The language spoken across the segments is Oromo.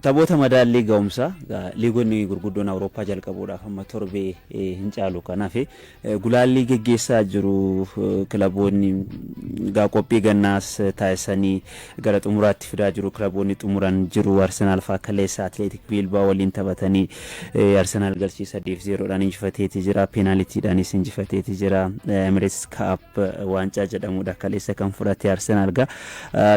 Taphoota madaallii ga'umsaa liigonni gurguddoon Awurooppaa jalqabuudhaaf amma torbee hin caalu. Kanaaf gulaallii geggeessaa jiru. Kilaboonni gaa qophii gannaas taasisanii gara xumuraatti fidaa jiru. Kilaboonni xumuran jiru. Arsenaal fa'aa kaleessa Atileetik Biilbaa waliin taphatanii Arsenaal galchii 3-0dhaan injifateeti jira. Peenaalitiidhaanis injifateeti jira. Emirates Cup waancaa jedhamudha kaleessa kan fudhate Arsenaal gaa.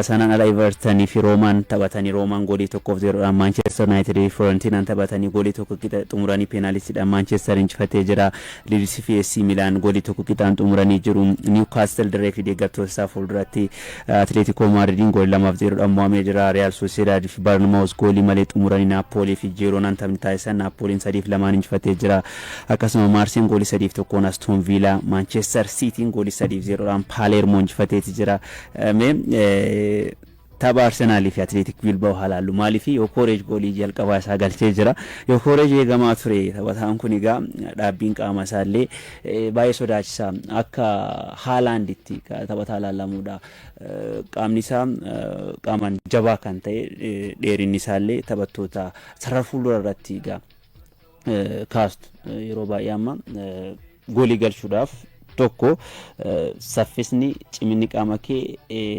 Sanaan ala Everton fi Roomaan taphatanii Roomaan goolii 1-0dhaan, Maanchestar Yuunaayitid fi Fiorentinaan taphatanii goolii 1 qixa xumuranii peenaalitiidhaan Maanchestar injifatee jira. Liids fi AC Milaan goolii 1 qixaan xumuranii jiru. Niwkaastil dirree fi deeggartoota isaa fuulduratti Atileetikoo Maadridiin goolii 2-0dhaan mo'amee jira. Riyaal Soosiyedaad fi Barnmaawus goolii malee xumuranii. Naappoolii fi Jeeroonaan taphni taasisan Naappooliin 3-2n injifatee jira. Akkasuma Maarseen goolii 3-1n Astoon Viilaa, Maanchestar Siitiin goolii 3-0dhaan Paaleermoo injifateeti jira. Mee tapha Arsenaalii fi Atileetik Bilbao haa laallu. Maaliif Yookoreej goolii jalqabaa isaa galchee jira. Yookoreej eegamaa ture. Taphataan kun egaa dhaabbiin qaama isaallee baay'ee sodaachisaa. Akka Haalaanditti taphataa laallamuudha. Qaamni isaa qaamaan jabaa kan ta'e, dheerinni isaallee taphattoota sarara fuuldura irratti egaa kaastu yeroo baay'ee amma goolii galchuudhaaf tokko saffisni, ciminni qaama kee,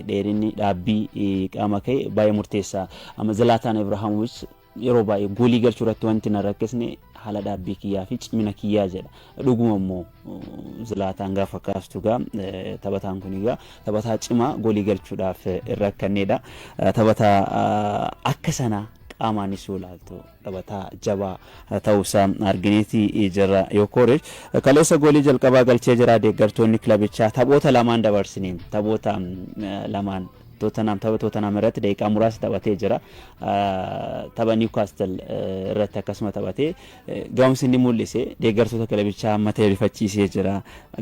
dheerinni dhaabbii qaama kee baay'ee murteessaa. Amma Zilaataan Ibrahimovic yeroo baay'ee goolii galchuu irratti wanti na rakkisne haala dhaabbii kiyyaa fi cimina kiyyaa jedha. Dhuguma immoo Zilaataan gaafa kaastu gaa taphataan kun egaa taphataa cimaa goolii galchuudhaaf hin rakkannedha. Taphataa akka sanaa qaamaanis yoo ilaaltu taphataa jabaa ta'uusaa argineeti jirra. Yookoreej kaleessa goolii jalqabaa galchee jira. Deeggartoonni kilabichaa taphoota lamaan dabarsineen, taphoota lamaan Tottenham, tapha Tottenham irratti daqiiqaa muraasa taphatee jira. Tapha Newcastle irratti akkasuma taphatee ga'umsi inni mul'ise deeggartoota kilabichaa amma ta'e rifachiisee jira.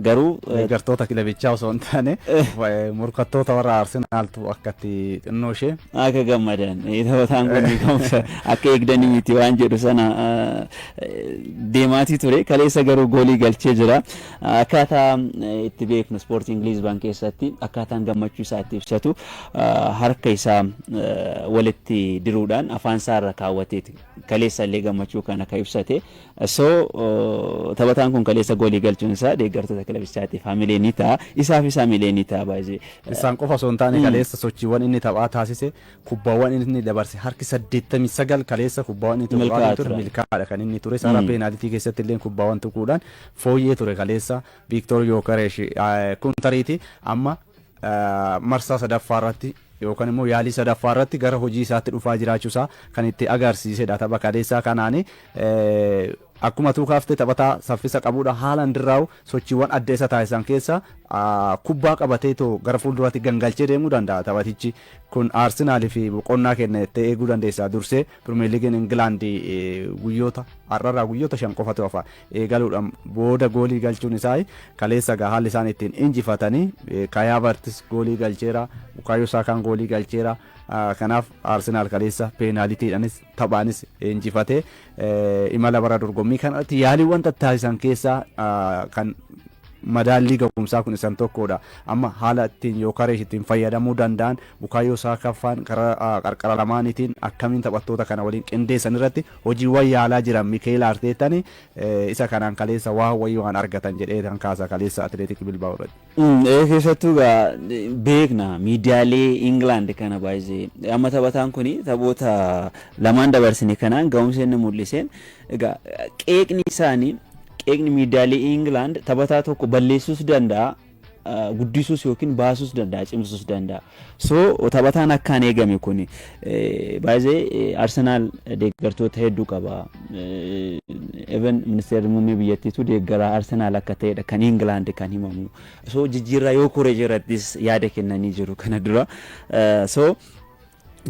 Garuu Deeggartoota kilabichaa osoo hin taane morkattoota warra Arsenaaltu akkatti xinnoo ishee akka gammadan, taphataan kun ga'umsa akka eegdanii miti waan jedhu sana deemaatii ture. Kaleessa garuu goolii galchee jira. Akkaataa itti beeknu Ispoortiin Liizban keessatti akkaataan gammachuu isaa itti ibsatu harka isaa walitti diruudhaan afaan isaa irra kaawwateeti. Kaleessa illee gammachuu kana kan ibsate. So taphataan kun kaleessa goolii galchuun isaa deeggartoota kilabichaatiif hamilee ni ta'a. Isaafis hamilee ni ta'a baay'ee. Isaan qofa osoo hin taane kaleessa sochiiwwan inni taphaa taasise, kubbaawwan inni dabarse harki 89 kaleessa kubbaawwan inni tuqaa ture milkaa'aadha kan inni ture. Sarara peenaalitii keessatti illee kubbaawwan tuquudhaan fooyyee ture kaleessa Viiktoor Yookareesh. Kun tariiti amma marsaa sadaffaa irratti yookaan immoo yaalii sadaffaa irratti gara hojii isaatti dhufaa jiraachuusaa kan itti agarsiisedha tapha kaleessaa kanaani. Akkuma tuu kaaftee taphataa saffisa qabudha. Haalaan dirraa'u sochiiwwan adda isa taasisan keessa kubbaa qabatee too gara fuulduraatti gangalchee deemuu danda'a taphatichi kun. Arsenaalii fi boqonnaa kenna jettee eeguu dandeessa. Dursee Pirimeer Liigiin Ingilaand guyyoota har'arraa guyyoota 5 qofatu hafa eegaluudhaan booda goolii galchuun isaa kaleessa gaa haalli isaan ittiin injifatanii, Kaayi Haavartis goolii galcheera, Bukaayoo Saakaan goolii galcheera. Kanaaf Arsenaal kaleessa peenaalitiidhaanis taphaanis injifatee imala bara dorgommii kanatti yaaliiwwan tattaasisan keessaa kan madaallii ga'umsaa kun isan tokkodha. Amma haala ittiin Yookareesh ittiin fayyadamuu danda'an, Bukaayoo Saakaffaan karaa qarqara lamaaniitiin akkamiin taphattoota kana waliin qindeessan irratti hojiiwwan yaalaa jiran Mikeel Arteetaan isa kanaan kaleessa waa wayii waan argatan jedhee kan kaasa kaleessa Atileetik Bilbaa'oo irratti. Keessattuu egaa beekna miidiyaalee Ingilaand kana baay'ee. Amma taphataan kun taphoota lamaan dabarsine kanaan ga'umsa inni mul'iseen egaa qeeqni isaanii, qeeqni miidiyaalee Ingilaand taphataa tokko balleessuus danda'a, guddisuus yookiin baasuus danda'a, cimsuus danda'a. So taphataan akkaan eegame kun baay'ee Arsenaal deeggartoota hedduu qaba. Even ministeerri muummee biyyattiitu deeggaraa Arsenaal akka ta'edha kan Ingilaand kan himamu. So jijjiirraa Yookoreej irrattis yaada kennanii jiru kana dura. So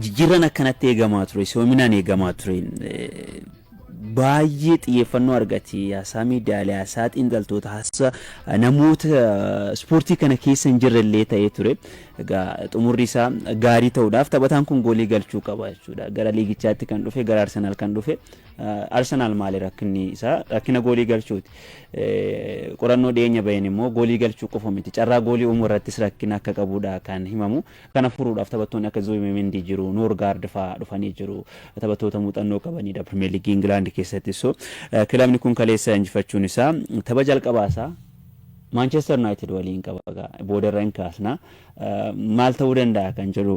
jijjiirraan akkanatti eegamaa ture, soominaan eegamaa ture. Baay'ee xiyyeeffannoo argate haasaa miidiyaalee, haasaa xiinxaltoota, haasaa namoota ispoortii kana keessa hin jirre illee ta'ee ture. Egaa xumurri isaa gaarii ta'uudhaaf taphataan kun goolii galchuu qaba jechuudha. Gara liigichaatti kan dhufe, gara Arsenaal kan dhufe, Arsenaal maali rakkinni isaa? Rakkina goolii galchuuti. Qorannoo dhiyeenya baheen immoo goolii galchuu qofa miti, carraa goolii uumuu irrattis rakkina akka qabudha kan himamu. Kana furuudhaaf taphattoonni akka Zubimendi jiru, Noorgaard fa'aa dhufanii jiru. Taphattoota muuxannoo qabanidha Pirimeer Liigii Ingilaand keessatti. So kilabni kun kaleessa injifachuun isaa tapha jalqabaa isaa Maanchestar Yuunaayitid waliin qaba, boodarra hin kaasna. Maal ta'uu danda'a kan jedhu,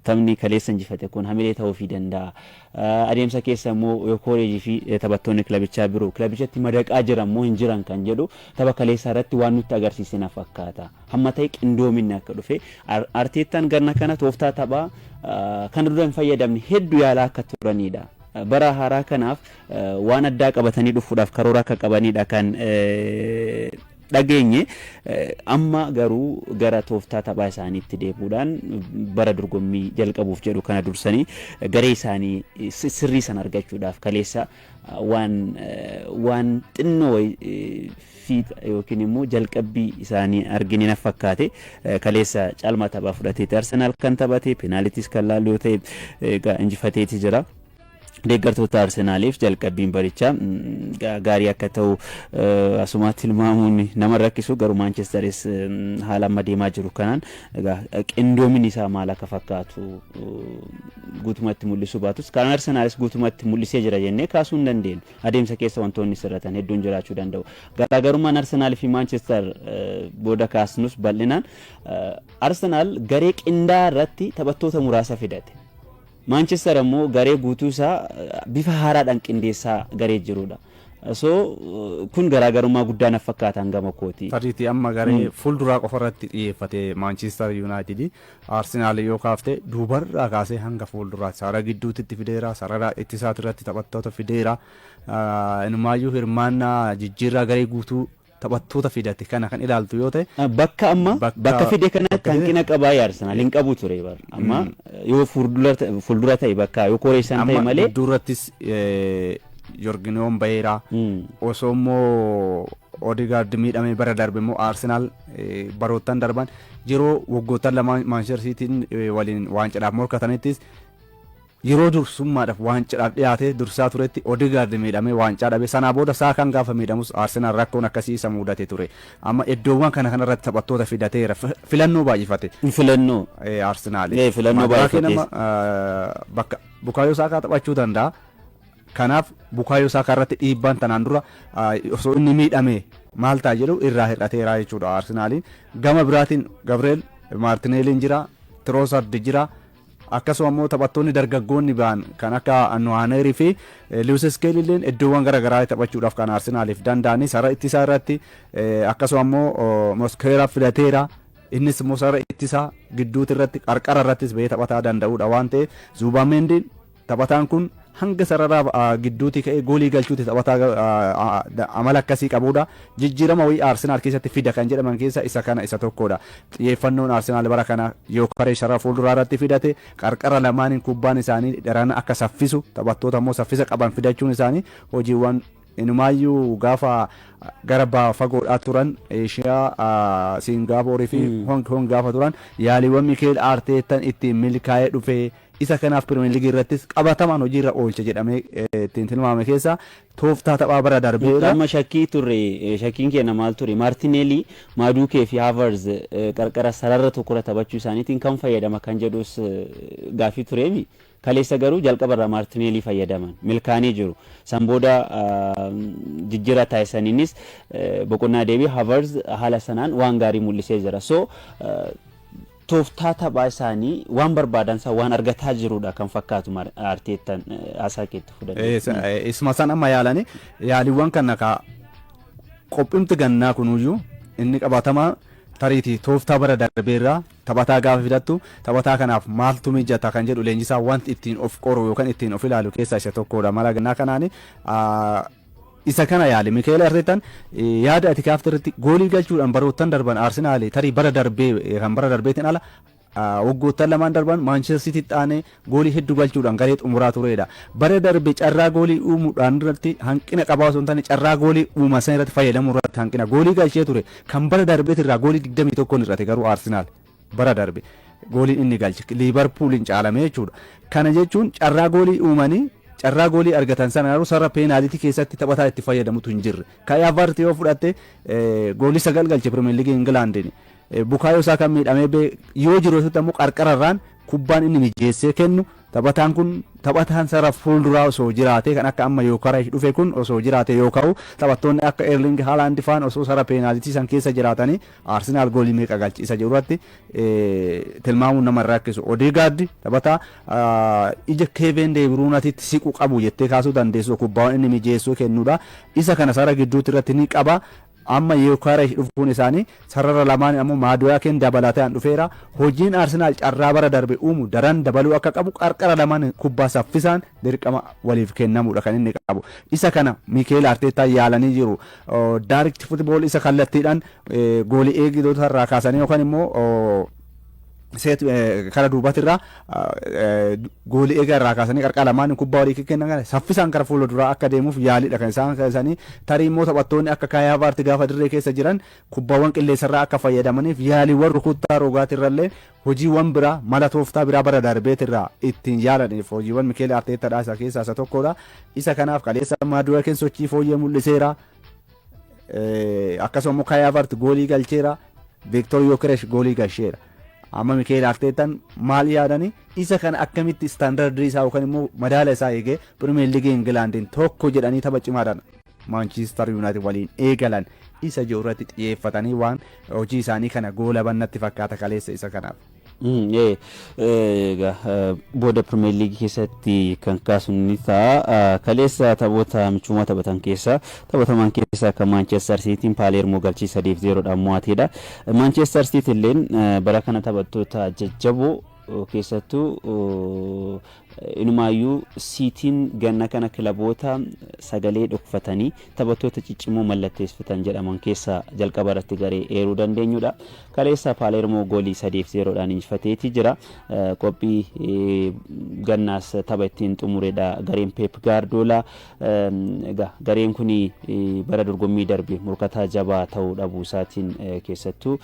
taphni kaleessa injifate kun hamilee ta'uufii danda'a. Adeemsa keessa immoo Yookoreejii fi taphattoonni kilabichaa biroo kilabichatti madaqaa jiran moo hin jiran kan jedhu tapha kaleessaa irratti waan nutti agarsiise na fakkaata. Hamma ta'e qindoominni akka dhufe, Arteettaan ganna kana tooftaa taphaa kana dura hin fayyadamne hedduu yaalaa akka turanidha. Bara haaraa kanaaf waan addaa qabatanii dhufuudhaaf karoora akka qabanidha kan dhageenye. Amma garuu gara tooftaa taphaa isaaniitti deebi'uudhaan bara dorgommii jalqabuuf jedhu kana dursanii garee isaanii sirrii sana argachuudhaaf kaleessa waan xinnoo fiixa yookiin immoo jalqabbii isaanii argine na fakkaate. Kaleessa caalmaa taphaa fudhateeti Arsenaal kan taphate. Peenaalitis kan laallu yoo ta'e, egaa injifateeti jira. Deeggartoota Arsenaaliif jalqabbiin barichaa gaarii akka ta'u asumaatti tilmaamuun nama rakkisu. Garuu Maanchestaris haala amma deemaa jiru kanaan egaa qindoominni isaa maal akka fakkaatu guutumatti mul'isuu baatus, kan Arsenaalis guutumatti mul'isee jira jennee kaasuu hin dandeenyu. Adeemsa keessa wantoonni sirratan hedduun jiraachuu danda'u. Garaagarummaan Arsenaal fi Maanchestar booda kaasnus, bal'inaan Arsenaal garee qindaa'aa irratti taphattoota muraasa fidate. Maanchestar ammoo garee guutuu isaa bifa haaraadhaan qindeessaa garee jirudha. So kun garaagarummaa guddaa na fakkaata hangama kooti. Tariitii amma garee fuulduraa qofa irratti xiyyeeffate Maanchestar Yuunaayitid. Arsenaal yoo kaafte, duubarraa kaasee hanga fuulduraatti sarara gidduutti fideera, sarara ittisaati irratti taphattoota fideera. Inumaayyuu hirmaannaa jijjiirraa garee guutuu taphattoota fidate kana kan ilaaltu yoo ta'e. Bakka amma bakka fide kanatti hanqina qabaa Arsenaal hin qabu ture bara. Amma yoo fuuldura ta'e, bakka yoo koreessan ta'e malee. Gidduurrattis Jorginoon baheera. Osoo immoo Odegaard miidhamee bara darbe immoo Arsenaal baroottan darban yeroo waggoottan lama Maanchestar Siitiin waliin waancaadhaaf morkatanittis, yeroo dursummaadhaaf waancaadhaaf dhiyaatee dursaa turetti Odegaard miidhamee waancaa dhabe. Sanaa booda Saakaan gaafa miidhamus Arsenaal rakkoon akkasii isa mudate ture. Amma iddoowwan kana kanarratti taphattoota fidateera, filannoo baay'ifate. Filannoo. Arsenaal. Filannoo baay'ifate. Bakka Bukaayoo Saakaa taphachuu danda'a. Kanaaf Bukaayoo Saakaa irratti dhiibbaan tanaan dura osoo inni miidhame maal ta'a jedhu irraa hir'ateera jechuudha Arsenaaliin. Gama biraatiin Gabriel Maartineeliin jira, Trossard jira. Akkasuma immoo taphattoonni dargaggoonni ba'an kan akka Nuwaaneerii fi Lewis Skelly illeen iddoowwan garaagaraa taphachuudhaaf kan Arsenaaliif danda'ani. Sarara ittisaa irratti akkasuma immoo Mosquera filateera. Innis immoo sarara ittisaa gidduuti irratti, qarqara irrattis bahee taphataa danda'udha waan ta'eef, Zuubameendiin taphataan kun hanga sarara gidduutii ka'ee goolii galchuuti taphataa amala akkasii qabudha. Jijjiirama wayii Arsenaal keessatti fida kan jedhaman keessa isa kana isa tokkodha. Xiyyeeffannoon Arsenaal bara kana yoo karee sarara fuulduraa irratti fidate, qarqara lamaaniin kubbaan isaanii daran akka saffisu taphattoota immoo saffisa qaban fidachuun isaanii hojiiwwan inumaayyuu gaafa gara fagoodhaa turan, Eeshiyaa, Siingaaporii fi Hong Kong gaafa turan, yaaliiwwan Mikeel Arteetan ittiin milkaa'ee dhufee isa kanaaf Pirimeer Liigii irrattis qabatamaan hojiirra oolche jedhamee ittiin tilmaame keessaa tooftaa taphaa bara darbeedha. Amma shakkii turre, shakkiin keenya maal ture? Maartineelii, Maaduukee fi Havertz qarqara sarara tokkorra taphachuu isaaniitiin kan fayyadama kan jedhus gaaffii tureemi. Kaleessa garuu jalqabarraa Maartineelii fayyadaman milkaanii jiru. San booda jijjiirraa taasisaniinis boqonnaa deebii Havertz haala sanaan waan gaarii mul'isee jira. So tooftaa taphaa isaanii waan barbaadan san waan argataa jirudha kan fakkaatu Arteettaan haasaa keetti fudhate. Isuma san amma yaalanii yaaliiwwan kana ka qophimti gannaa kunuyyuu inni qabatamaa tariitii tooftaa bara darbeerraa taphataa gaafa fidattu taphataa kanaaf maaltu mijata kan jedhu leenjisaa wanti ittiin of qoru yookaan ittiin of ilaalu keessaa isa tokkodha. Mala gannaa kanaani isa kana yaale Mikeel Arteetaan. Yaada ati kaafte irratti, goolii galchuudhaan baroottan darban Arsenaal tarii bara darbee kan bara darbeetiin ala waggoottan lamaan darban Maanchister Siitiitti aanee goolii hedduu galchuudhaan garee xumuraa turedha. Bara darbe carraa goolii uumuudhaan irratti hanqina qabaa osoo hin taane, carraa goolii uuman san irratti fayyadamuu irratti hanqina goolii galchee ture kan bara darbeetirraa goolii 21 hir'ate garuu Arsenaal. Bara darbe gooliin inni galche Liibarpuuliin caalame jechuudha. Kana jechuun carraa goolii uumanii carraa goolii argatan sana garuu sarara peenaalitii keessatti taphataa itti fayyadamutu hin jirre. Kai Havertz yoo fudhatte, goolii 9 galche Pirimeer Liigii Ingilaandiin. Bukaayoo Saakaa miidhamee yoo jiru ammoo qarqararraan kubbaan inni mijeessee kennu, taphataan kun, taphataan sarara fuulduraa osoo jiraate, kan akka amma Yookaresh dhufe kun osoo jiraate, yookaan taphattoonni akka Erling Haaland faan osoo sarara peenaalitii san keessa jiraatanii, Arsenaal goolii meeqa galchisa jedhu irratti tilmaamuun nama rakkisu. Odegaard taphataa ija Kevin De Bruyne'titti siqu qabu jettee kaasuu dandeessu, kubbaawwan inni mijeessuu kennudha. Isa kana sarara gidduutti irratti ni qaba. Amma Yookaresh dhufuun isaanii sarara lamaan ammoo Maaduwaakeen dabalataan dhufeera. Hojiin Arsenaal carraa bara darbe uumu daran dabaluu akka qabu, qarqara lamaan kubbaa saffisaan dirqama waliif kennamudha kan inni qabu. Isa kana Miikeel Arteetaa yaalanii jiru. Direct football isa kallattiidhaan goolii eegdota irraa kaasanii yookaan immoo seet kara duubatirraa goolii eegaa irraa kaasanii qarqara lamaan kubbaa walii kennan kana saffisaan kara fuula duraa akka deemuuf yaalidha kan isaan kaasanii. Tarii immoo taphattoonni akka Kai Havertz gaafa dirree keessa jiran kubbaawwan qilleensarraa akka fayyadamaniif yaaliiwwan rukuttaa rogaatirrallee hojiiwwan biraa, mala tooftaa biraa bara darbeetirraa ittiin yaalaniif hojiiwwan Mikeel Arteettaadhaa isa keessaa isa tokkodha. Isa kanaaf kaleessa Maaduwaakeen sochii fooyyee mul'iseera. Akkasuma immoo Kai Havertz goolii galcheera. Viktor Yokeresh goolii galcheera. Amma Mikeel Arteetaan maal yaadanii, isa kana akkamitti istaandardii isaa yookaan immoo madaala isaa eegee Pirimeer Liigii Ingilaandiin tokko jedhanii tapha cimaadhaan Maanchiistar Yuunaayitid waliin eegalan isa jiru irratti xiyyeeffatanii waan hojii isaanii kana goolaban natti fakkaata kaleessa isa kanaaf. Egaa booda Pirimeer Liigii keessatti kan kaasu ni ta'a. Kaleessa taphoota michummaa taphatan keessaa taphataman keessaa kan Maanchestar Siitiin Paaleermoo galchii 3-0dhaan mo'ateedha. Maanchestar Siitii illeen bara kana taphattoota jajjaboo, keessattuu inumaayyuu Siitiin ganna kana kilaboota sagalee dhokfatanii taphattoota ciccimoo mallatteessifatan jedhaman keessaa jalqaba irratti garee eeruu dandeenyudha. Kaleessa Paaleermoo goolii 3-0dhaan injifateeti jira. Qophii gannaas tapha ittiin xumuredha gareen Pep Gaardoolaa. Egaa gareen kun bara dorgommii darbe morkataa jabaa ta'uu dhabuu isaatiin keessattuu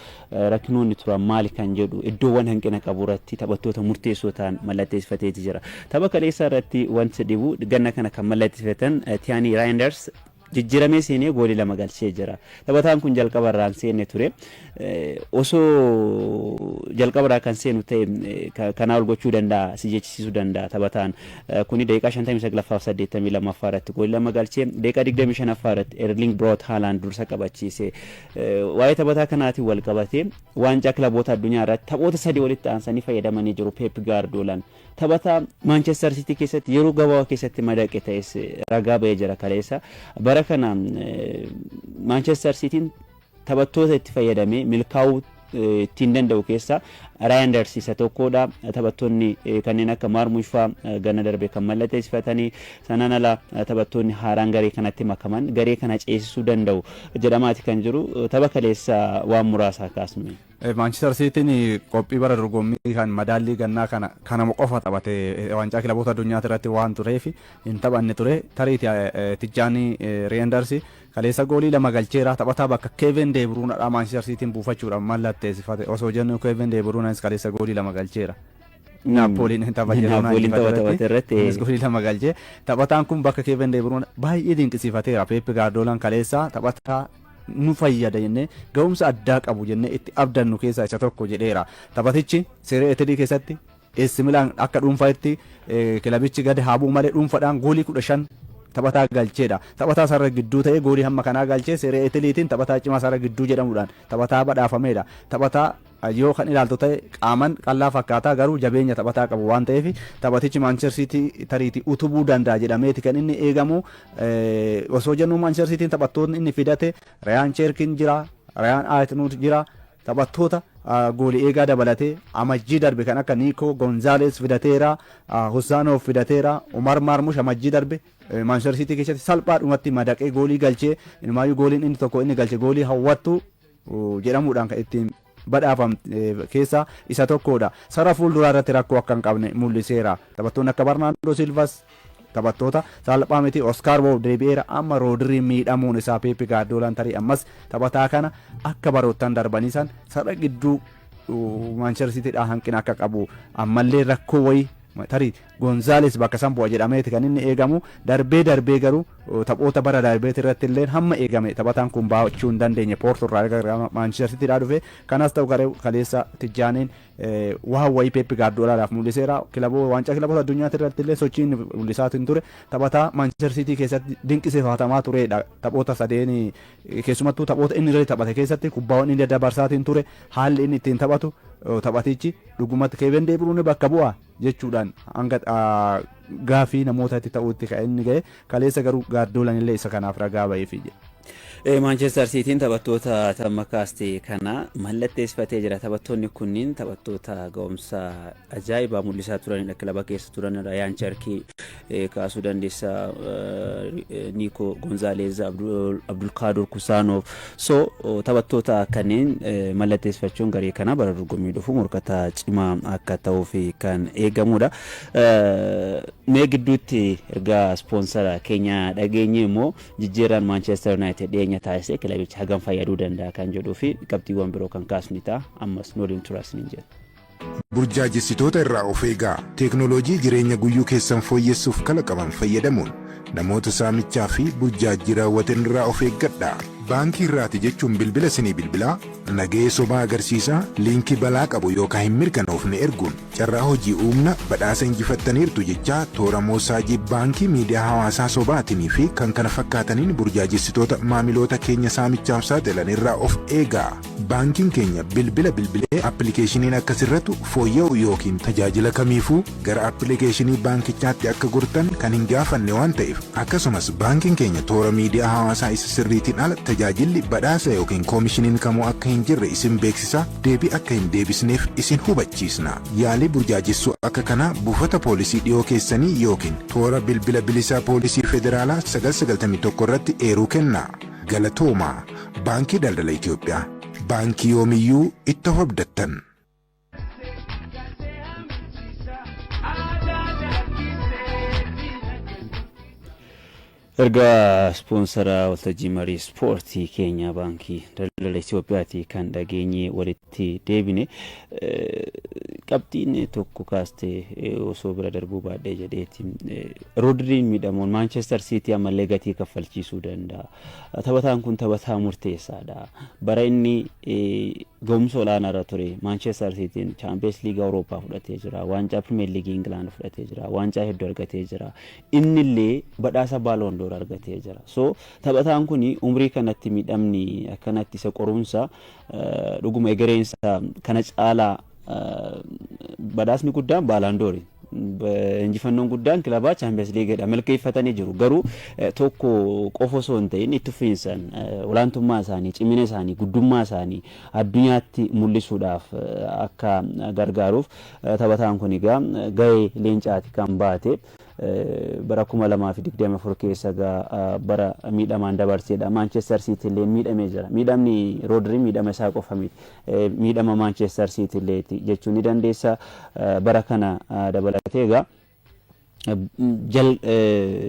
rakkinoonni turan maali kan jedhu, iddoowwan hanqina qabu irratti taphattoota murteessoo ta'an mallatteessifateeti jira. Tapha kaleessaa irratti wanti dhibu, ganna kana kan mallatteessifatan Tiyaanii Raayinders jijjiiramee seenee goolii 2 galchee jira. Taphataan kun jalqaba irraan seenne ture. Osoo jalqaba irraa kan seenu ta'e kanaa ol gochuu danda'a, si jechisiisuu danda'a taphataan. Kuni daqiiqaa 59ffaa fi 82ffaa irratti goolii 2 galchee, daqiiqaa 25ffaa irratti Erling Braut Haaland dursa qabachiise. Waa'ee taphataa kanaatiin wal qabatee waancaa kilaboota addunyaa irratti taphoota sadii walitti aansanii fayyadamanii jiru Pep Guardiolaan. Taphataa Manchester City keessatti yeroo gabaabaa keessatti madaqe ta'es ragaa ba'ee jira kaleessa. Bara kana Manchester Cityin taphattoota itti fayyadamee milkaa'uu ittiin danda'u keessaa Raayanders isa tokkodha. Taphattoonni kanneen akka Maarmush fa'aa ganna darbe kan mallatteessifatanii sanaan ala taphattoonni haaraan garee kanatti makaman garee kana ceesisuu danda'u jedhamaati kan jiru. Tapha kaleessa waan muraasaa kaasnu. Maanchister Siitiin qophii bara dorgommii kan madaallii gannaa kana kanama qofa taphate. Waancaa kilaboota addunyaa irratti waan tureef hin taphanne ture. Tarii Tijjaanii Reenders kaleessa goolii 2 galcheera. Taphataa bakka Keevin De Bruyneadha Maanchister Siitiin buufachuudhaan mallatteessifate osoo jennu, Keevin De Bruyneis kaleessa goolii 2 galcheera. Naappooliin tapha Naappooliin tapha taphate irratti. Goolii 2 galchee, taphataan kun bakka Keevin De Bruyne baay'ee dinqisiifateera. Pep Gaardoolaan kaleessa taphataa nu fayyada jennee, ga'umsa addaa qabu jennee itti abdannu keessaa isa tokko jedheera. Taphatichi Serie A keessatti AC Milan akka dhuunfaatti, kilabichi gadi haa bu'u malee, dhuunfaadhaan goolii 15 taphataa galcheedha. Taphataa sarara gidduu ta'ee goolii hamma kanaa galchee Serie Italiitiin taphataa cimaa sarara gidduu jedhamuudhaan taphataa badhaafameedha. Taphataa yoo kan ilaaltu ta'e qaaman qallaa fakkaataa garuu jabeenya taphataa qabu waan ta'eef, taphatichi Manchester City tariitii utubuu danda'a jedhameeti kan inni eegamu. Osoo jennu Manchester Cityin taphattoonni inni fidate, Rayaan Cherkin jira, Rayaan Aayitnuut jira, taphattoota goolii eegaa dabalatee amajjii darbe kan akka Nico Gonzales fidateera, Husaanoof fidateera, Umar Marmush amajjii darbe Manchester City keessatti salphaadhumatti madaqee goolii galchee, inumaayyuu gooliin inni tokko inni galche goolii hawwattuu jedhamuudhaan kan ittiin badhaafam keessaa isa tokkodha. Sarara fuulduraa irratti rakkoo akka hin qabne mul'iseera. Taphattoonni akka Barnaandoo Silvas taphattoota salphaa miti. Oscar Bob deebi'eera. Amma Roodiriin miidhamuun isaa Peep Gaardoolaan tarii ammas taphataa kana akka baroottan darbanii san sarara gidduu Maanchestar Siitiidhaa hanqina akka qabu, ammallee rakkoo wayii tarii Gonzaales bakka san bu'a jedhameeti kan inni eegamu. Darbee darbee garuu taphoota bara darbeeti irratti illee hamma eegame taphataan kun baachuu hin dandeenye Poorto irraa gara Maanchestar Siitiidhaa dhufe. Kanas ta'u kaleessa Tijjaaniin waan wayii Peep Gaardiyoolaadhaaf mul'iseera. Kilaboo waancaa kilaboota addunyaatti irratti illee sochiin mul'isaatiin ture. Taphataa Maanchestar Siitii keessatti dinqisiifatamaa turedha. Taphoota sadeen, keessumattuu taphoota inni irratti taphate keessatti, kubbaawwan inni dabarsaatiin ture, haalli inni ittiin taphatu, taphatichi dhugumatti Keevin De Bruyne bakka bu'a jechuudhaan hanga gaafii namoota itti ta'utti kan inni ga'e. Kaleessa garuu Gaardiyoolaan illee isa kanaaf ragaa ba'eefii jedha. Maanchestar Siitiin taphattoota tamma kaaste kana mallatteessifatee jira. Taphattoonni kunniin taphattoota ga'umsa ajaa'ibaa mul'isaa turanidha. Kilaba keessa turan Rayaan Cherkii kaasuu dandeessa. Niiko Gonzaaleez, Abdulkaadur Kusaanov. So taphattoota kanneen mallatteessifachuun garee kana bara dorgommii dhufu morkataa cimaa akka ta'uuf kan eegamudha. Mee gidduutti ergaa ispoonsara keenya dhageenye immoo jijjiirraan Maanchestar Yuunaayitid dhiyeenya taasise kilabicha hagam fayyaduu danda'a kan jedhuu fi qabxiiwwan biroo kan kaasnu ta'a. Ammas nu waliin turas ni jedha. Burjaajessitoota irraa of eegaa. Teeknooloojii jireenya guyyuu keessan fooyyessuuf kalaqaman fayyadamuun namoota saamichaa fi burjaajii raawwatan irraa of eeggadha. Baankii irraati jechuun bilbila isinii bilbilaa, nagahee sobaa agarsiisaa, liinkii balaa qabu yookaan hin mirkanoofne erguun carraa hojii uumna, badhaasa injifattaniirtu jechaa toora moosaajii baankii miidiyaa hawaasaa sobaatinii fi kan kana fakkaataniin burjaajessitoota maamiloota keenya saamichaaf saaxilan irraa of eegaa. Baankiin keenya bilbila bilbilee appilikeeshiniin akka sirratu, fooyya'u yookiin tajaajila kamiifuu gara appilikeeshinii baankichaatti akka gortan kan hin gaafanne waan ta'eef, akkasumas baankiin keenya toora miidiyaa hawaasaa isa sirriitiin ala tajaajilli badhaasa yookiin koomishiniin kamuu akka hin jirre isin beeksisaa, deebii akka hin deebisneef isin hubachiisna. Yaalii burjaajessuu akka kanaa buufata poolisii dhiyoo keessanii yookiin toora bilbila bilisaa poolisii federaalaa 991 irratti eeruu kenna. Galatoomaa. Baankii Daldala Itoophiyaa. Baankii yoomiyyuu itti of abdattan. Ergaa ispoonsara waltajjii marii ispoortii keenya Baankii Daldala Itoophiyaati kan dhageenye walitti deebine. Qabxiin tokko kaaste osoo bira darbuu baadhee jedheeti. Roodriin miidhamuun Maanchestar Siitii ammallee gatii kaffalchiisuu danda'a. Taphataan kun taphataa murteessaadha. Bara inni ga'umsa olaanaa irra ture Maanchestar Siitiin Chaampiyeens Liigii Awurooppaa fudhatee jira. Waancaa Pirimeer Liigii Ingilaand fudhatee jira. Waancaa hedduu argatee jira. Inni illee badhaasa Baaloon Door argatee jira. So taphataan kun umrii kanatti miidhamni akkanatti isa qorumsa dhuguma egereensa kana caalaa badhaasni guddaan Baaloon Doori. Injifannoon guddaan kilabaa Chaampiyeens Liigiidha. Milkeeffatanii jiru. Garuu tokko qofa osoo hin ta'in itti fufiinsaan olaantummaa isaanii, cimina isaanii, guddummaa isaanii addunyaatti mul'isuudhaaf akka gargaaruuf taphataan kun egaa gahee leencaati kan baate. Bara 2024 keessa egaa bara miidhamaan dabarseedha. Maanchestar Siitii illee miidhamee jira. Miidhamni Roodrii miidhama isaa qofa miti. Miidhama Maanchestar Siitii illee jechuu ni dandeessa. Bara kana dabalatee egaa jal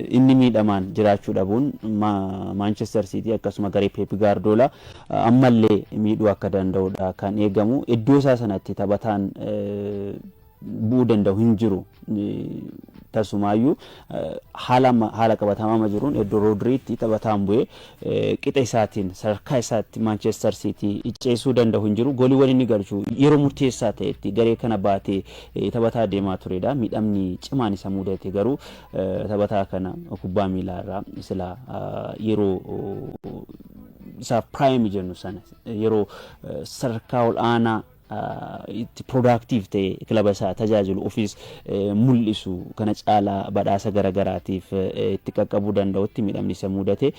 inni miidhamaan jiraachuu dhabuun Maanchestar Siitii akkasuma garee Peep Gaardiyoolaa ammallee miidhuu akka danda'udha kan eegamu. Iddoo isaa sanatti taphataan bu'uu danda'u hin jiru. Tasumaayyuu haala qabatamaa amma jiruun iddoo Roodriitti taphataan bu'ee qixa isaatiin sadarkaa isaatti Maanchestar Siitii ceesuu danda'u hin jiru. Gooliiwwan inni galchu yeroo murteessaa ta'etti garee kana baatee taphataa deemaa turedha. Miidhamni cimaan isa mudate garuu taphataa kana kubbaa miilaa irraa sila yeroo isaaf prime jennu sana, yeroo sadarkaa ol aanaa itti productive ta'e kilaba isaa tajaajilu, ofiis mul'isu, kana caalaa badhaasa garagaraatiif itti qaqqabuu danda'utti miidhamni isa mudate.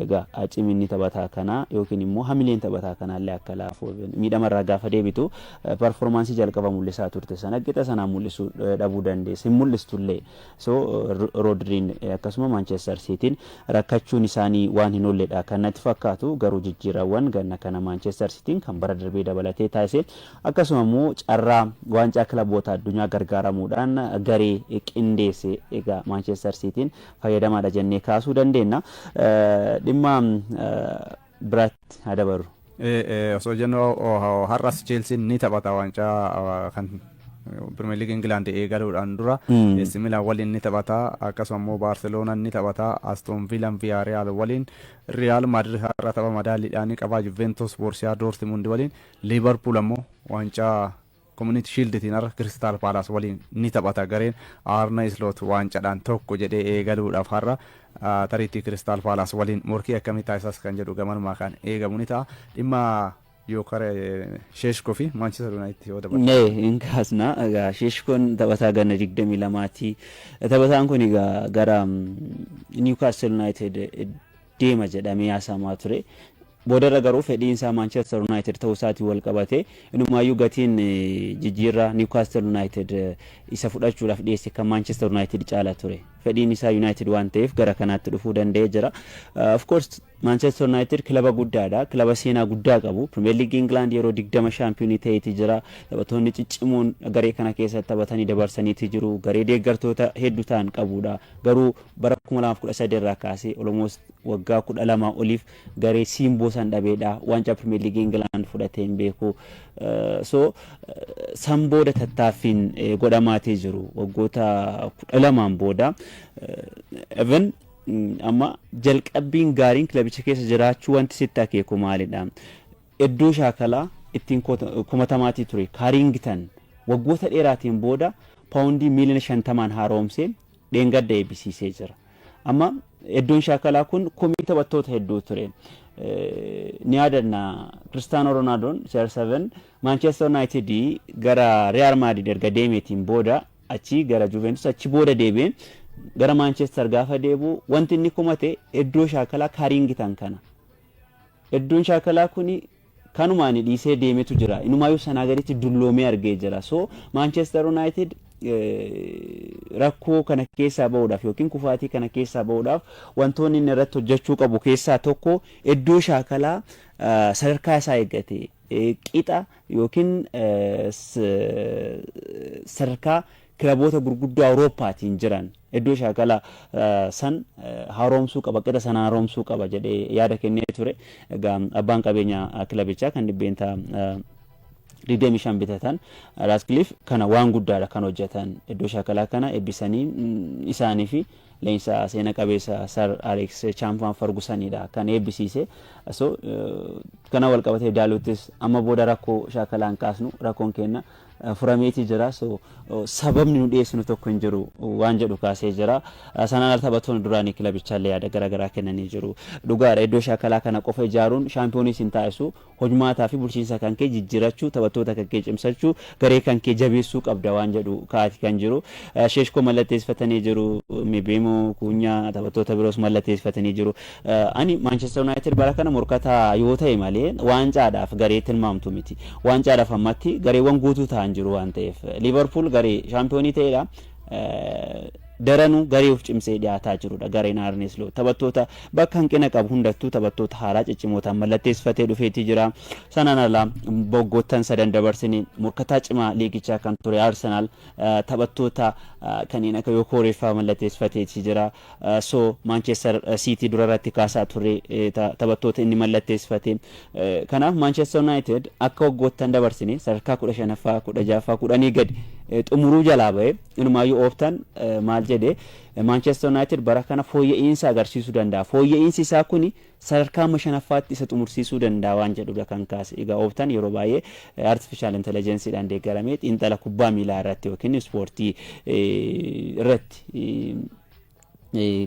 Egaa ciminni taphataa kanaa yookiin immoo hamileen taphataa kanaallee akka laafu, miidhamarraa gaafa deebitu performance jalqaba mul'isaa turte sana qixa sanaa mul'isuu dhabuu dandeessa, hin mul'istullee. So Roodriin akkasuma Maanchestar Siitiin rakkachuun isaanii waan hin oolledha kan natti fakkaatu. Garuu jijjiirawwan ganna kana Maanchestar Siitiin kan bara darbee dabalatee taasise, akkasuma immoo carraa waancaa kilaboota addunyaa gargaaramuudhaan garee qindeesse, egaa Maanchestar Siitiin fayyadamaadha jennee kaasuu dandeenya. Dhimma biraatti haa dabarru. Osoo jennu har'as Cheelsiin ni taphata. Waancaa kan Pirimeer Liigii Ingilaand eegaluudhaan dura AC Milan waliin ni taphata. Akkasuma immoo Baarseloonaan ni taphata, Aston Villaan Viyaariyaal waliin, Riyaal Maadrid har'a tapha madaalliidhaan ni qaba, Juventus Boorsiyaa Doortimund waliin, Liivarpuul ammoo waancaa Community Shielditiin har'a Kiristaal Paalaas waliin ni taphata. Gareen Arne Slot waancadhaan tokko jedhee eegaluudhaaf har'a tariitii Kiristaal Paalaas waliin morkii akkamii taasisas kan jedhu gamanumaa kan eegamu ni ta'a. Dhimma Yookaan Sheeshkoo fi Maanchister Yuunaayitid yoo dabalu. Nee, hin kaasna. Egaa Sheeshkoon taphataa ganna 22ti. Taphataan kun egaa gara Newcastle United deema jedhamee haasamaa ture. Boodarra garuu fedhiin isaa Manchester United ta'uu isaatiin wal qabate, inumaayyuu gatiin jijjiirraa Newcastle United isa fudhachuudhaaf dhiyeesse kan Manchester United caala ture. Fedhiin isaa United waan ta'eef gara kanaatti dhufuu danda'ee jira. Of course, Manchester United kilaba guddaadha. Kilaba seenaa guddaa qabu. Premier League England yeroo 20 shaampiyoonii ta'eeti jira. Taphattoonni ciccimoon garee kana keessatti taphatanii dabarsaniiti jiru. Garee deeggartoota hedduu ta'an qabudha. Garuu bara 2013 irraa kaasee almost waggaa 12 oliif garee simboo san dhabeedha. Waancaa Premier League England fudhatee hin beeku. So san booda tattaaffiin godhamaatee jiru. Waggoota 12n booda even amma jalqabbiin gaariin kilabicha keessa jiraachuu wanti sitti akeeku maalidha? Iddoo shaakalaa ittiin kumatamaatii ture Kaaringtan waggoota dheeraatiin booda paawundii miiliyoona 50n haaromsee dheengadda eebbisiisee jira. Amma iddoon shaakalaa kun komii taphattoota hedduu ture. Ni yaadanna, Kiristaanoo Roonaaldoon CR7 Manchester United gara Real Madrid erga deemeetiin booda, achi gara Juventus, achi booda deebi'ee gara Manchester gaafa deebi'u wanti inni komate iddoo shaakalaa Kaaringtan kana. Iddoon shaakalaa kuni kanumaan dhiisee deemetu jira. Inumaayyuu sanaa gaditti dulloomee argee jira. So Manchester United rakkoo kana keessaa bahuudhaaf yookiin kufaatii kana keessaa bahuudhaaf wantoonni inni irratti hojjechuu qabu keessaa tokko iddoo shaakalaa sadarkaa isaa eeggate, qixa yookiin sadarkaa kilaboota gurguddoo Awurooppaatiin jiran iddoo shaakalaa san haaromsuu qaba, qixa sana haaromsuu qaba jedhee yaada kennee ture. Egaa abbaan qabeenyaa kilabichaa kan 25% bitatan Raatkiliif kana waan guddaadha kan hojjetan. Iddoo shaakalaa kana eebbisanii isaanii fi leenjisaa seena qabeessa Sir Alex Chapman Fergusonidha kan eebbisiise. So kana wal qabatee Daalottis amma booda rakkoo shaakalaa hin kaasnu, rakkoon kenna furameetii jira. So sababni nu dhiyeessinu tokko hin jiru waan jedhu kaasee jira. Sanaan ala taphattoonni duraanii kilabichaallee yaada garaagaraa kennanii jiru. Dhugaadha, iddoo shaakalaa kana qofa ijaaruun shaampiyooniis hin taasisu. Hojmaataa fi bulchiinsa kan kee jijjiirachuu, taphattoota kan kee cimsachuu, garee kan kee jabeessuu qabda waan jedhu kaa'ati kan jiru. Sheeshkoo mallatteessifatanii jiru. Mibeemoo, Kuunyaa, taphattoota biroos mallatteessifatanii jiru. Ani Manchester United bara kana morkataa yoo ta'e malee waancaadhaaf garee tilmaamtu miti. Waancaadhaaf ammatti gareewwan guutuu ta'an jiru waan ta'eef. Liverpool garee shaampiyoonii ta'edha. Daranuu garee of cimsee dhiyaataa jirudha gareen Arne Slot. Taphattoota bakka hanqina qabu hundattuu taphattoota haaraa ciccimootaan mallatteessifatee dhufeetii jira. Sanaan alaa waggoottan sadan dabarsine morkataa cimaa liigichaa kan ture Arsenal taphattoota kanneen akka Yokoreeffaa mallatteessifateetii jira. So Manchester City dura irratti kaasaa ture taphattoota inni mallatteessifate. Kanaaf Manchester United akka waggoottan dabarsine sadarkaa 15ffaa, 16ffaa, 10 gadi xumuruu jalaa ba'e. Inumaayyuu Ooptan maal jedhe? Manchester United bara kana fooyya'insa agarsiisuu danda'a. Fooyya'insi isaa kuni sadarkaa amma shanaffaatti isa xumursiisuu danda'a waan jedhudha kan kaase. Egaa Ooptan yeroo baay'ee artificial intelligenceedhaan deeggaramee xiinxala kubbaa miilaa irratti yookiin ispoortii irratti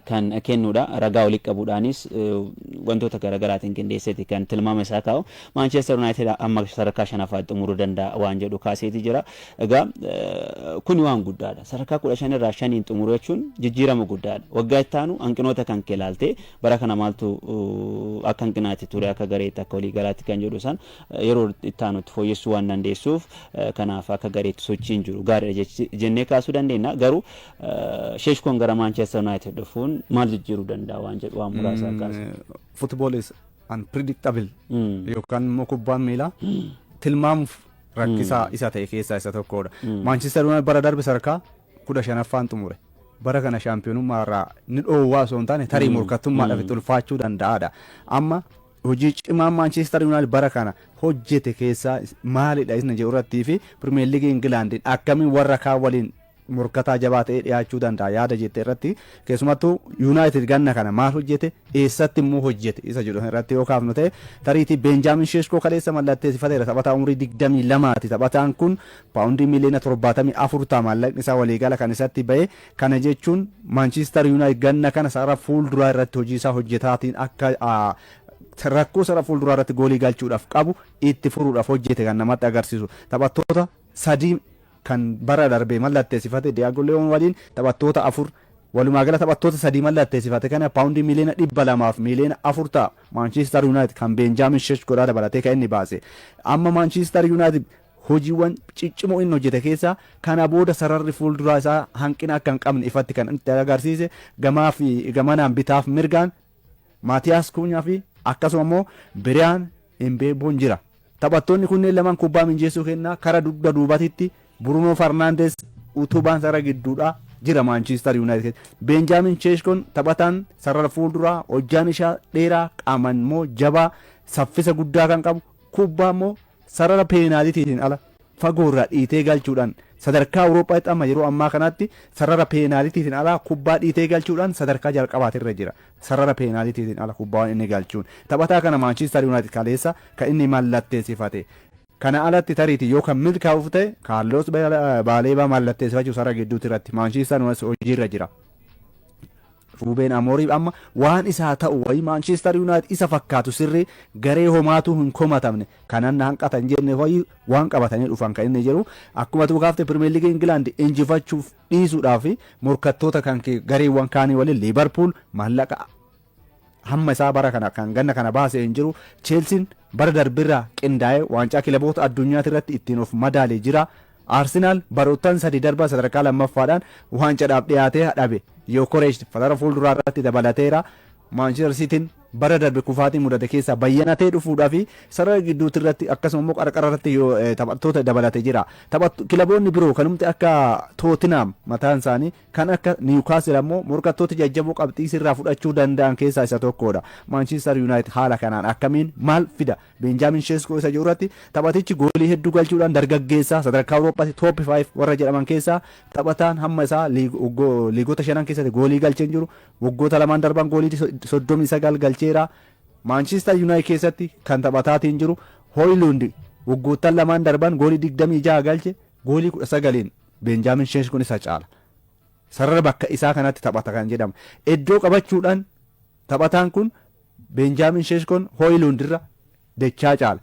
kan kennudha. Ragaa walitti qabuudhaanis wantoota garaagaraatiin qindeesseeti kan tilmaama isaa kaa'u. Manchester United amma sadarkaa shanaffaatti xumuruu danda'a waan jedhu kaaseeti jira. Egaa kuni waan guddaadha. Sadarkaa 15 irraa shaniin xumuruu jechuun jijjiirama guddaadha. Waggaa itti aanu hanqinoota kan kee ilaaltee bara kana maaltu akka hanqinaatti ture, akka gareetti, akka waliigalaatti kan jedhu san yeroo itti aanutti fooyyessuu waan dandeessuuf, kanaaf akka gareetti sochiin jiru gaariidha jennee kaasuu dandeenya. Garuu Sheeshkoon gara Manchester United dhufuun maal jijjiiruu danda'a waan jedhu waan muraasa kaasa. Football is unpredictable yookaan immoo kubbaan miilaa tilmaamuuf rakkisaa isa ta'e keessaa isa tokkodha. Manchester United bara darbe sadarkaa 15ffaan xumure. Bara kana shaampiyoonummaa irraa ni dhoowwaa osoo hin taane tarii morkattummaadhaaf itti ulfaachuu danda'aadha. Amma Hojii cimaan Maanchister Yuunaayitid bara kana hojjete keessaa maalidha isna jedhu irrattii fi Pirimeer Liigii Ingilaandiin akkamiin warra kaan waliin morkataa jabaa ta'ee dhiyaachuu danda'a yaada jette irratti, keessumattuu Yuunaayitid ganna kana maal hojjete, eessatti immoo hojjete isa jedhu irratti yoo kaafnu ta'e, tariitii Beenjaamin Sheeshkoo kaleessa mallatteessifateera. Taphataa umurii 22ti. Taphataan kun paawundii miliyoona 74 ta'a maallaqni isaa waliigala kan isatti ba'e. Kana jechuun Maanchister Yuunaayitid ganna kana sarara fuulduraa irratti hojii isaa hojjetaatiin akka rakkoo sarara fuulduraa irratti goolii galchuudhaaf qabu itti furuudhaaf hojjete kan namatti agarsiisu. Taphattoota sadii kan bara darbee mallatteessifate Diyaagoo Leewoon waliin taphattoota afur, walumaa gala taphattoota sadii mallatteessifate kana paawundii miliyoona 200f miliyoona 4 ta'a Maanchister Yuunaayitid kan Beenjaamin Sheeshkoodhaa dabalatee kan inni baase. Amma Maanchister Yuunaayitid hojiiwwan ciccimoo inni hojjete keessaa kana booda sararri fuulduraa isaa hanqina akka hin qabne ifatti kan itti agarsiise. Gamaa fi gamanaan, bitaaf mirgaan Maatiyaas Kuunyaa fi akkasuma immoo Biriyaan Embeeboon jira. Taphattoonni kunneen lamaan kubbaa minjeessuu kennaa. Kara dugda duubatitti Bruno Fernandes utubaan sarara gidduudhaa jira Maanchister Yuunaayitid keessa. Beenjaamin Sheeshkoon taphataan sarara fuulduraa hojjaan isaa dheeraa, qaamaan immoo jabaa, saffisa guddaa kan qabu, kubbaa immoo sarara peenaalitiin ala fagoo irraa dhiitee galchuudhaan sadarkaa Awurooppaatti amma yeroo ammaa kanatti sarara peenaalitiin ala kubbaa dhiitee galchuudhaan sadarkaa jalqabaatirra jira. Sarara peenaalitiin ala kubbaawwan inni galchuun. Taphataa kana Maanchister Yuunaayitid kaleessa kan inni mallatteessifate. Kana alatti tariitii yoo kan milkaa'uuf ta'e Kaarlos Baaleebaa mallatteessifachuu sarara gidduutti irratti Maanchister Yuunaayitid hojiirra jira. Ruubeen Amooriif amma waan isaa ta'u wayii Maanchister Yuunaayitid isa fakkaatu sirrii garee homaatu hin komatamne kanan hanqata hin jenne wayii waan qabatanii dhufan kan inni jiru. Akkuma tuu kaafte, Pirimeer Liigii Ingilaand injifachuuf dhiisuudhaaf morkattoota kan gareewwan kaanii waliin Liibarpuul maallaqa hamma isaa bara kana kan ganna kana baasee hin jiru. Cheelsiin bara darbirraa qindaa'ee waancaa kilaboota addunyaati irratti ittiin of madaalee jira. Arsenaal baroottan 3 darban sadarkaa lammaffaadhaan waancaadhaaf dhiyaatee dhabe. Yokoresh sarara fuulduraa irratti dabalateera. Maanchister Siitiin bara darbe kufaatii mudate keessaa bayyanatee dhufuudhaa fi sarara gidduutti irratti akkasuma immoo qarqara irratti taphattoota dabalate jira. Kilaboonni biroo kanumti akka Tootinam mataan isaanii kan akka Niwukaasil ammoo morkattoota jajjaboo qabxii sirraa fudhachuu danda'an keessaa isa tokkodha. Maanchister Yuunaayitid haala kanaan akkamiin maal fida? Beenjaamin Sheeskoo isa jiru irratti taphatichi goolii hedduu galchuudhaan dargaggeessaa sadarkaa Awurooppaatti top 5 warra jedhaman keessaa taphataan hamma isaa liigota shanan keessatti goolii galchee jiru. Waggoota lamaan darban goolii 39 galcheera. Maanchister Yuunaayitid keessatti kan taphataatiin jiru Hooyilund waggoottan lamaan darban goolii 26 galche, goolii 19n Beenjaamin Sheeshkoon isa caala. Sarara bakka isaa kanatti taphata kan jedhamu. Iddoo qabachuudhaan taphataan kun Beenjaamin Sheeshkoon Hooyilund irra dachaa caala.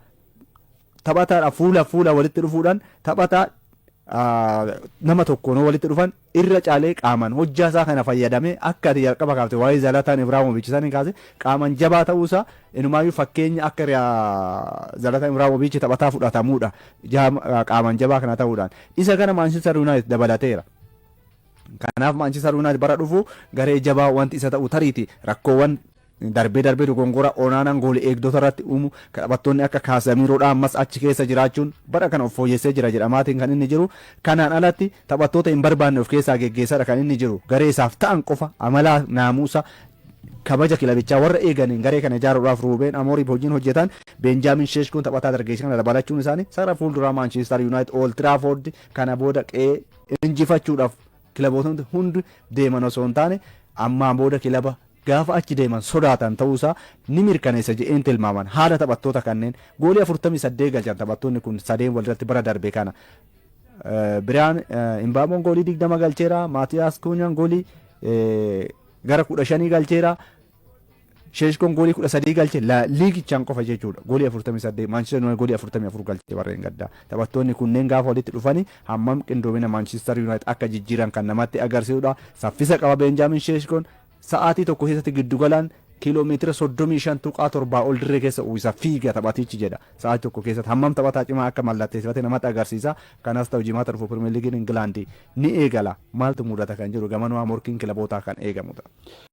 Taphataadha fuula fuula walitti dhufuudhaan taphataa nama tokkoon walitti dhufan irra caalee qaaman hojjaa isaa kana fayyadamee, akka ati jalqaba kaafte waa'ee Zalataan Ibrahimovic san kaase, qaaman jabaa ta'uusaa inumaayyuu fakkeenya akka Zalataan Ibrahimovic taphataa fudhatamuudha qaaman jabaa kana ta'uudhaan. Isa kana Maanchister Yuunaayitid dabalateera. Kanaaf Maanchister Yuunaayitid bara dhufu garee jabaa wanti isa ta'u tariiti rakkoowwan darbee darbee dogongora Onaanaan goolii eegdota irratti uumu, taphattoonni akka Kaasamiiroodha ammas achi keessa jiraachuun bara kana of fooyyessee jira jedhamaatiin kan inni jiru. Kanaan alatti taphattoota hin barbaanne of keessaa geggeessadha kan inni jiru. Garee isaaf ta'an qofa, amalaa, naamusa, kabaja kilabichaa warra eeganiin garee kana ijaaruudhaaf Ruubeen Amooriif hojiin hojjetan, Beenjaamin Sheeshkoon taphataa dargaggeessa kana dabalachuun isaanii sarara fuulduraa Maanchister Yuunaayitid Old Trafford kana booda qe'ee injifachuudhaaf kilabootni hundi deeman osoo hin taane ammaan booda kilaba gaafa achi deeman sodaatan ta'uusaa ni mirkaneessa jedheen tilmaaman. Haala taphattoota kanneen goolii 48 galchan taphattoonni kun sadeen walirratti bara darbe kana. Biriyaan Imbaamoon goolii 20 galcheera. Maatiyaas Kuunyaan goolii gara 15 galcheera. Sheeshkoon goolii 13 galche liigichaan qofa jechuudha. Goolii 48 Maanchister Yuunaayitid goolii 44 galche warreen gaddaa. Taphattoonni kunneen gaafa walitti dhufanii hammam qindoomina Maanchister Yuunaayitid akka jijjiiran kan namatti agarsiisudha. Saffisa qaba Beenjaamin Sheeshkoon. Sa'aatii tokko keessatti giddugalaan kiiloomeetira 35.7 ol dirree keessa uwwisa fiiga taphatichi jedha. Sa'aatii tokko keessatti hammam taphataa cimaa akka mallatteessifate namatti agarsiisa. Kanas ta'u jimaata dhufu Pirimeer Liigiin Ingilaandi ni eegala. Maaltu mudata kan jiru gamanumaa morkiin kilabootaa kan eegamudha.